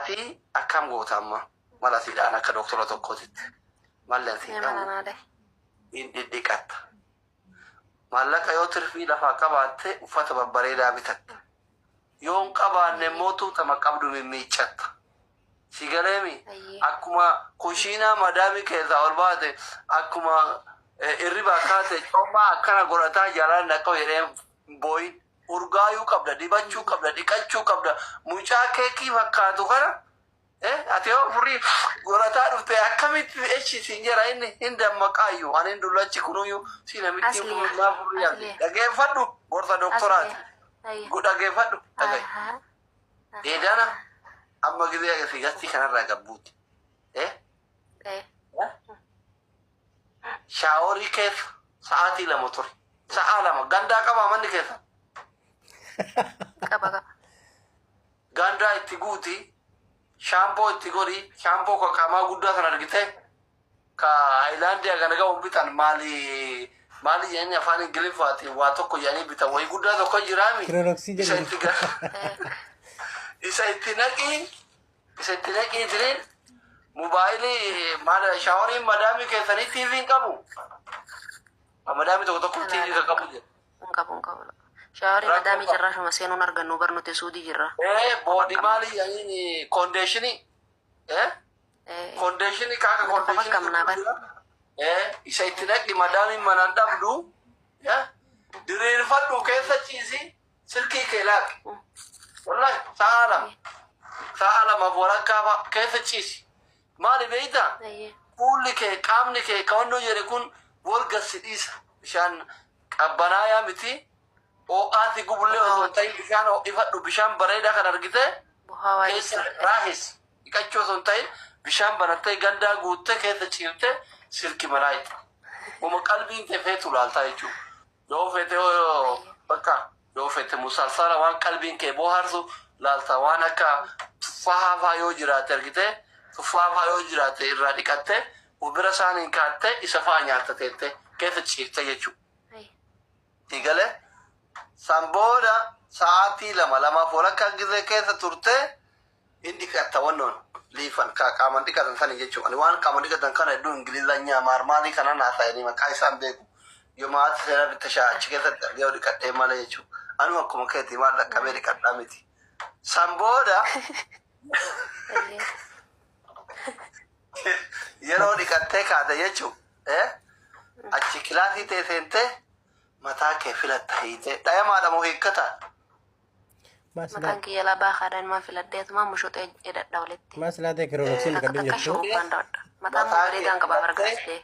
Ati akkam goota amma? Mala si dhaan akka doktora tokkootitti. Malli ani si Mee mala dhahu naa dhahi. hin dhidhiqatta. Maallaqa yoo tirfii lafaa qabaatte uffata babbareedaa bitatta. Yoo hin qabaanne immoo tuutama qabdu mimmiiccatta. Si galeemi? Ayyee. Akkuma kushiinaa madaamii keessaa ol baate, akkuma irribaa kaate comaa akkana godhataa jaalaan dhaqqabu jedhee hin boo'in. Urgaayuu qabda, dibachuu qabda, dhiqachuu qabda. Mucaa keekii fakkaatu kana ati yoo furrii godhataa dhufte akkamitti echi siin jedha? Inni hin dammaqaayyuu. Ani hin dullachi kunuyyuu si namittiin Asliya. kun maa furrii ati. Asliya. Dhageeffadhu, gorsa doktoraati. Asliya. Ayya. Dhageeffadhu, dhaga'i. Ahaa. Eedana amma gizee agarsiis gastii kanarraa gabbuuti. Eh? Eh. Shaaworii keessa sa'aatii 2 ture. Sa'a 2 gandaa qabaa manni keessa. Qaba, qaba. Gandaa itti guuti. Shaampoo itti godhi. Shaampoo ka qaamaa guddaa sana argite. Ka Haayilaandii hagana ga'uun bitan, maali maali jedhanii afaan Ingiliffaatiin waa tokko jedhanii bitan, wayii guddaa tokko jiraami. Cloroxii Isa jedhamu. itti isa itti naqii, isa itti naqii jiriin mobaayilii maal shaaworiin madaamii keessanii TV hin qabu. Madaamii tokko tokko TV kan qabu jira. Hin qabu, hin qabu. Shaaworii Rakkoo madaamii qaba. jirraa shuma seenuun argannu bar, nuti Suudii jirra. Boodi maali jedhanii conditionii. Conditionii kaaka Nuti kopha conditionii qabnaa tokko bar. jira. Isa itti naqi, madaamiin manaan dhabdu. Diriirfadhu, keessa ciisi, silkii kee laaqi. Wallahi sa'a 2, sa'a 2f walakkaa fa'a keessa ciisi. Maali beektaa? Ayyee. Fuulli kee, qaamni kee kawannoo jedhe kun wal gassi dhiisa. Bishaan qabbanaayaa miti. Ho'aati gubullee osoo hin ta'in bishaan ho'ifadhu, bishaan bareedaa kan argite Buhaawaa keessa jechuudha. raahis dhiqachuu osoo hin ta'in bishaan banattee gandaa guuttee keessa ciiftee silki manaa itti. Uma qalbiin kee feetu laaltaa jechuudha. Yoo feete bakka yoo feete musalsala waan qalbiin kee bohaarsu laalta, waan akka tuffahaa faa yoo jiraate argite, tuffaa faa yoo jiraate irraa dhiqatte of bira saaniin kaattee isa faa nyaatta teette keessa ciifte jechuudha. Ayyee. Igale san booda sa'aatii 2, 2f walakkaa gizee keessa turte hin dhiqatta, wannoon liifan ka qaaman dhiqatan sani jechuudha. Ani waan qaaman dhiqatan kana hedduu Ingilizanyaa maarmaalii kana naasa'anii maqaa isaan beeku. Yoo maati seera bitta shaa achi keessatti argee yoo dhiqadhee malee jechuudha. Anuma akkuma keetii maal dhaqqabee dhiqadhaa miti. San booda Ayyee. yeroo dhiqattee kaate jechuudha. Achi kilaasii ta'e seentee mataa kee filatta, hiitee dhayamaadha moo hiikkataa? Mataan kiyya labaa haadhaan maa filadheetumaa mushuxee hidhadha walitti. Maa silaa ta'e Cloroxiin Akka dhiqadhu akka jettu. shurrubbaan dawadha. Mataan moo Mataa kee bareedaan qabaa filattee bargaastee.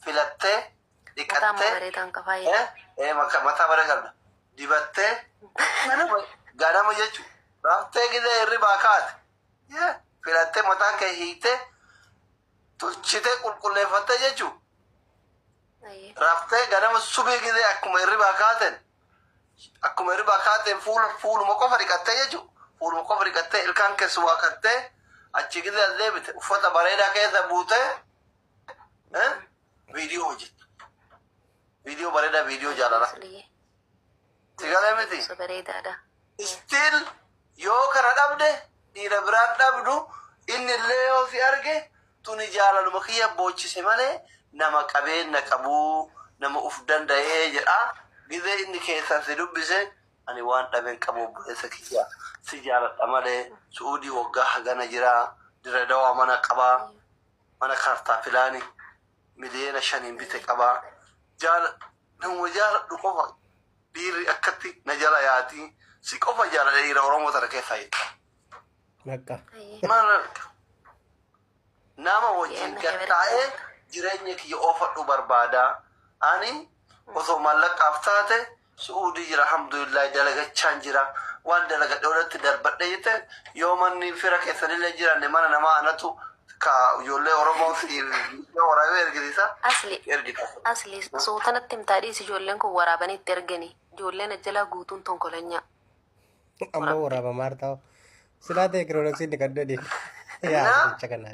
filattee Mataan moo dhiqattee bareedaan qabaa jedhe. Mataa bareedaa qabda. Dibattee ganama ganama jechuudha. Raftee gizee hirribaa kaate. Filattee mataa kee hiitee tolchitee qulqulleeffattee jechuudha. Ayyee. Raftee ganama subii gizee akkuma hirribaa kaateen, akkuma hirribaa kaateen fuuluma qofa dhiqattee jechuudha. Fuuluma qofa dhiqattee, ilkaan keessa waaqattee, achi gizee as deebite uffata bareedaa keessa buutee viidiyoo hojjetta. Viidiyoo bareedaa, viidiyoo jaalalaa. Asliyyee. Si galee miti? Gosa bareedaadha. Still yoo kana dhabde dhiira biraan dhabdu, inni illee yoo si arge tuni jaalaluma kiyya boochise malee nama qabeenya qabuu, nama uf danda'ee jedha. Gizee inni keessan si dubbise, ani waan dhabeen qabu, obboleessa kiyya, si jaaladha malee, Su'uudii waggaa hagana jira, Dirre Dawaa mana qabaa, mana kaartaa pilaanii miliyoona 5n bite qabaa, jaala nama jaaladhu qofa, dhiirri akkatti na jala yaati, si qofa jaaladha dhiira Oromoo tana keessaa jedha. Bakka. Ayyee. Maal nama wajjin Yenna gattaa'ee jireenya kiyya oofadhu barbaada. Ani osoo maallaqaaf taate Su'uudii jira, alhamdulillah, dalagachaan jira. Waan dalagadhe olatti darbadhe jette, yoo manni fira keessanillee jiranne mana namaa anatu ka ijoollee Oromoo si waraabee ergisiisa. Asli. Ergita. Asli, suutanatti himtaa dhiisi, ijoolleen kun waraabanii itti ergani. Ijoolleen ajjalaa guutuun tonkolanyaa. Amma waraabamaa ta'u. Silaa ta'e Cloroxiin dhiqadhu jedhi. Yaa Na? jecha kana.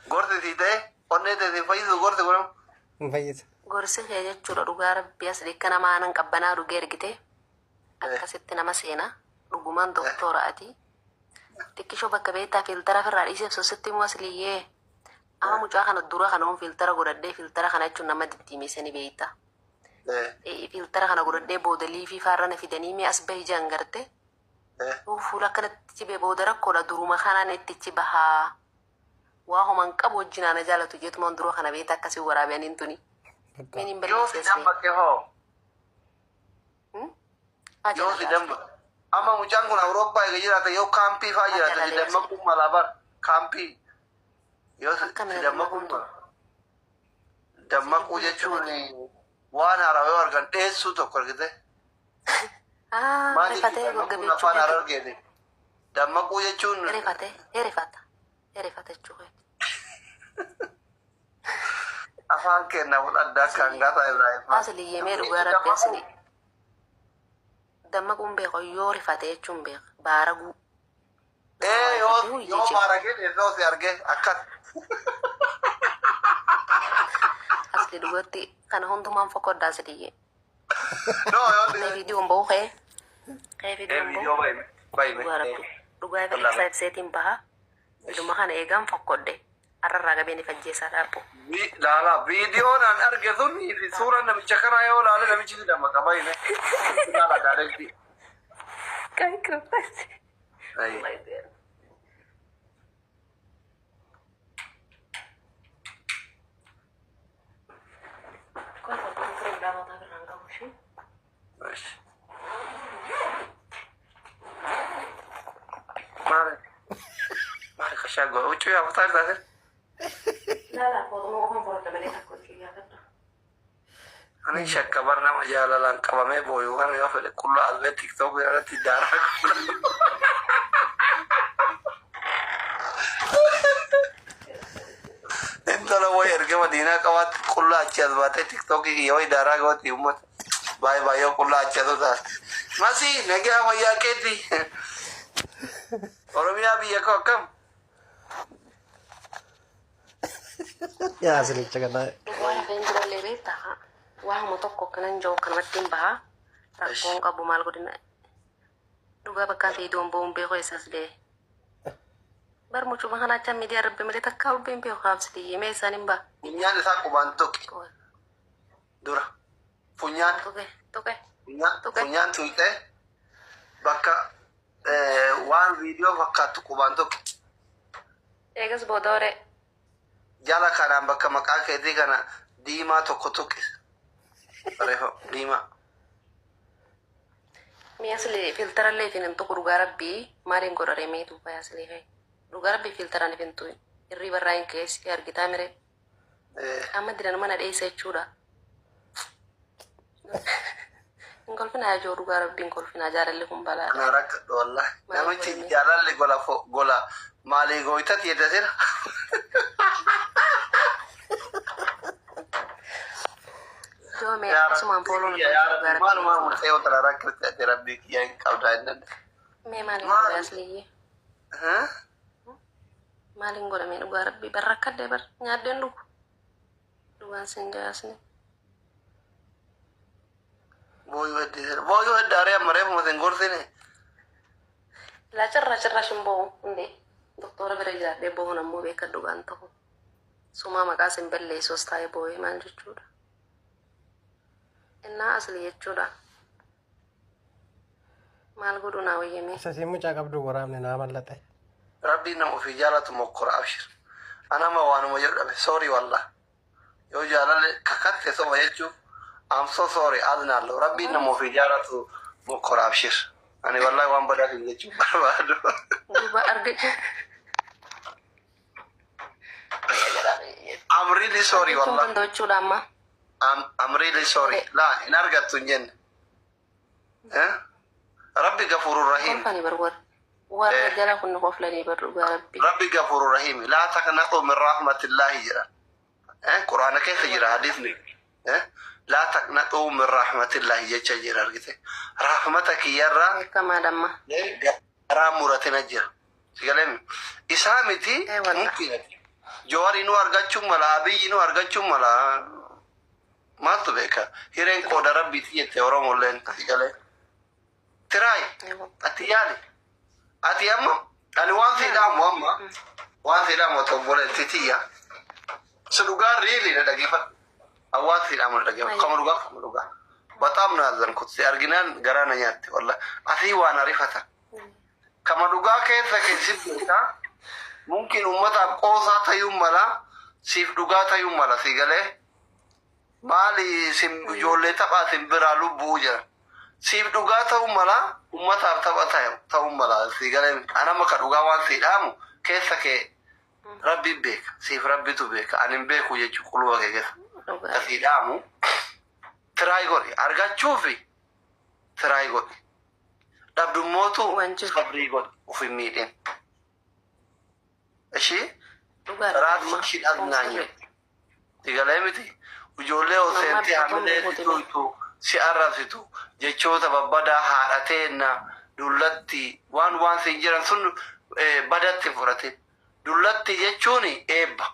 Gorsi sii ta'e onnee ta'e si fayyisu gorsi godhamu. Hin fayyisa. Gorsi kee jechuudha, dhugaa rabbii, asli akka nama aanan qabbanaa dhugee ergite akkasitti nama seena. Dhugumaan doktora ati. Xiqqishoo bakka beektaa filtera ofirraa dhiiseef sositti immoo asliyyee. Amma mucaa kana dura kana oon filtera godhadhee filtera kana jechuun nama diddiimeessanii beektaa. Filtera kana godhadhee booda liifii faarra na fidanii mee as bahi jaan garte. Fuula akkanatti cibee booda rakkoodha duruma kanaan itti bahaa. Waa homan qabu wajjin ana jaalatu jeetumaan dura kana beektaa akkasii waraabanii tuni. Bakka. Min hin Yoo si balleessi asli. dammaqe hoo? Yoo si dammaqe. Amma mucaan kun Awurooppaa eega jiraate yoo kaampii faa jiraate si dammaquu mala bar kaampii. Yoo si Akkami si na dammaquu dammaquun mala. Dammaquu jechuun waan haaraa yoo argan dheessuu tokko argite. Maal Rifatee jechuudha goga dammaquun afaan beechuu Harargeeti. Dammaquu jechuun rifate rifata rifata jechuudha. afaan keenya adda akka hangaasaa Ibrahim. Asliyyee mee dhugaa rabbi asli. Dammaquun beeku yoo rifate jechuun beeka baaraguu. Ee yoo yoo baaragee dheessoo si arge akkas. Asli dhugatti kana hundumaan fokkodda asliyyee. No yoo Mee viidiyoon bahu ka'ee. Ka'ee Ee viidiyoon bahu. viidiyoo baay'ee Dhugaa baay'ee. rabbi. Dhugaa ibsa ibseetiin baha. Dhuma kana eegaan fokkodde. Arrarraa gabeen ifajjeessaa dhaabbu. Laala viidiyoon an arge sun fi suuraan namicha kanaa yoo laale namichi si dammaqa baay'ee. Laala directly. Kan kirbaasi. Ayi. Maali? Maali kashaa goe huccuu yaafataa jirtaate? Ani shakka bar nama jaalalaan qabamee booyu kana yoo fedhe qullaa albee TikTok irratti daaraa godha. Intala wayi erga madiinaa qabaatti qullaa achi as baatee TikTokii kiyya wayi daaraa gooti uummata. Baay'ee baay'ee qullaa achi as taate. Masii nagaa wayyaa keetti. Oromiyaa biyya koo akkam? Yaa aslicha kana. Dhugaa hafeen jirallee beektaa waanuma tokko kanan jiru kanumatti hin baha. Rakkoon qabu maal godina. Dhugaa bakka viidiyoon bahuun beeku eessas bee. Bar mucuma kana acha miidiyaa rabbi malee takka ubbeen beeku haabsitii mee isaan hin baha. Funyaan isaa qubaan tuqi dura. Funyaan Tuqe tuqe. funyaan Tuqe. funyaan tuqxee bakka waan viidiyoo fakkaattu qubaan tuqi. Eegas booda horee. Jala kanaan bakka maqaa keetii kana diimaa tokko tuqi. Barreeffama diimaa. Mi'a asli filterallee ifin hin tuqu dhugaa rabbii maaliin godhare mee duuba asli fee. Dhugaa rabbii filteraan ifin tuqu. Hirriba irraa hin keessi argitaa mire. Amma dinan mana dheessa jechuudha. Hin kolfinaa ijoo dhugaa rabbii hin kolfinaa jaalalli kun balaadha. Ana rakkadhu wallahi. Maal Namichi godhame? jaalalli gola gola maalii gooytati jedha jira. Joo mee Yaa asumaan Rabbi fooloon kiyya, yaa dhugaa Rabbi rabbii maalumaa jechuudha. murtee yoo tana rakkate ati Rabbii kiyya hin qabdaa hin danda'e. Mee maaliin Maal? godhe asliyyee? Huh? Maaliin godhame dhugaa rabbii bar rakkadde bar nyaaddeen dhugu. Dhugaan sin jaasni. Booyuu hedduu booyuu hedduu aree amma reefuma sin gorsine. Laa cirra cirra shimboo hundee doktora bira jiraadhee boohuun ammoo beeka dhugaan ta'u. Sumaa maqaa sin balleessus taa'ee boo'ee maal jechuudha. Innaa asli jechuudha. Maal godhu naa wayyamee. Isa siin mucaa qabdu waraabne naa mallaxe. Rabbiin nama ofii jaalatu mokkora abshir. Anama waanuma jedhu dhabe sorry wallah. Yoo jaalalle kakatte soba jechuuf I'm so sorry aznaallo. Rabbiin nama ofii jaalatu mokkora abshir. Ani wallahi waan badaa hin jechuuf barbaadu. Duuba arga. I'm really sorry Jechuun wallah. danda'u jechuudha amma. I'm really sorry. Laa hin argattu hin jenne. Eh? Rabbi gafurur rahim. Kolfanii bar warra. Warra jala kun koflanii bar dhugaa rabbi. Rabbi gafurur rahim. Laa taqnaqu min rahmatillahi jedha. Eh? Quraana keessa jira hadisni. Eh? Laa taqnaqu min rahmatillahi jecha jira argite. Rahmata kiyyarraa Beekamaadha amma. garaa muratina jira. Sigaleen isaa miti Eh, wallah. mumkinati. Jawari nu argachuun mala, Abiyyi nu argachuun mala. Maaltu beeka? Hireen qooda rabbiiti jette Oromolleen sigalee. Tiraay. Eh, wallah. Ati yaali. Ati amma Ani waan si dhaamu amma, waan si dhaamu otoo obboleettii tiyya. Si dhugaa really na dhageeffadhu. An waan si dhaamu na dhageeffadhu. Kama dhugaa kama dhugaa. በጣም ነው ያዘንኩት. Si arginaan garaa na nyaatte wallah. Asii waan arifatan. Kama dhugaa keessa keessi beekaa. Mumkin ummataaf qoosaa tayuu mala, siif dhugaa tayuu mala si galee. Maali sim ijoollee taphaa sin biraa lubbuu jira. Siif dhugaa ta'uu mala, ummataaf tapha ta'uu mala si galee. Anama ka dhugaa waan si dhaamu keessa kee rabbi beeka. Siif rabbitu beeka. Ani hin beeku jechuu quluba kee keessa. Dhugaa. Ka si dhaamu try godhi argachuufi try godhi. Dhabdummootu Waan jiru. sabrii godhi uf hin miidhin. Ishii Dhugaadha. ራስሽን አዝናኝ Sigalee miti ijoollee ol seentee hamilee si tuytu si arrabsitu jechoota babbadaa haadhateenna dullatti waan waan siin jiran sun badatti hin fudhatin. Dullatti jechuun eebba.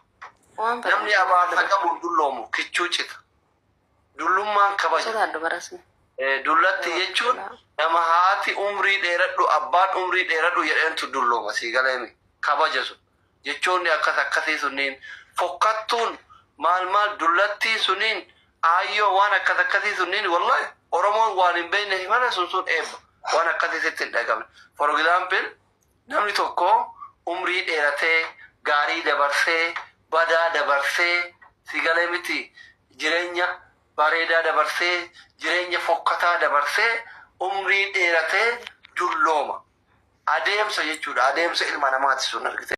Waan Namni abaarsa qabu dulloomu kichuu cita. Dullummaan kabaja. Sodaadhu barasni. Dullatti jechuun nama haati umrii dheeradhu abbaan umrii dheeradhu jedheentu dullooma si galeemi kabaja sun. Jechoonni akkas akkasii sunniin fokkattuun maal maal dullattii suniin aayyoo waan akkas akkasii sunniin wallahi Oromoon waan hin beekne malee sun sun eebba waan akkasii sitti hin dhagamne. For example, namni tokko umrii dheeratee gaarii dabarsee badaa dabarsee si galee miti jireenya bareedaa dabarsee jireenya fokkataa dabarsee umrii dheeratee dullooma. Adeemsa jechuudha. Adeemsa ilma namaati sun argite.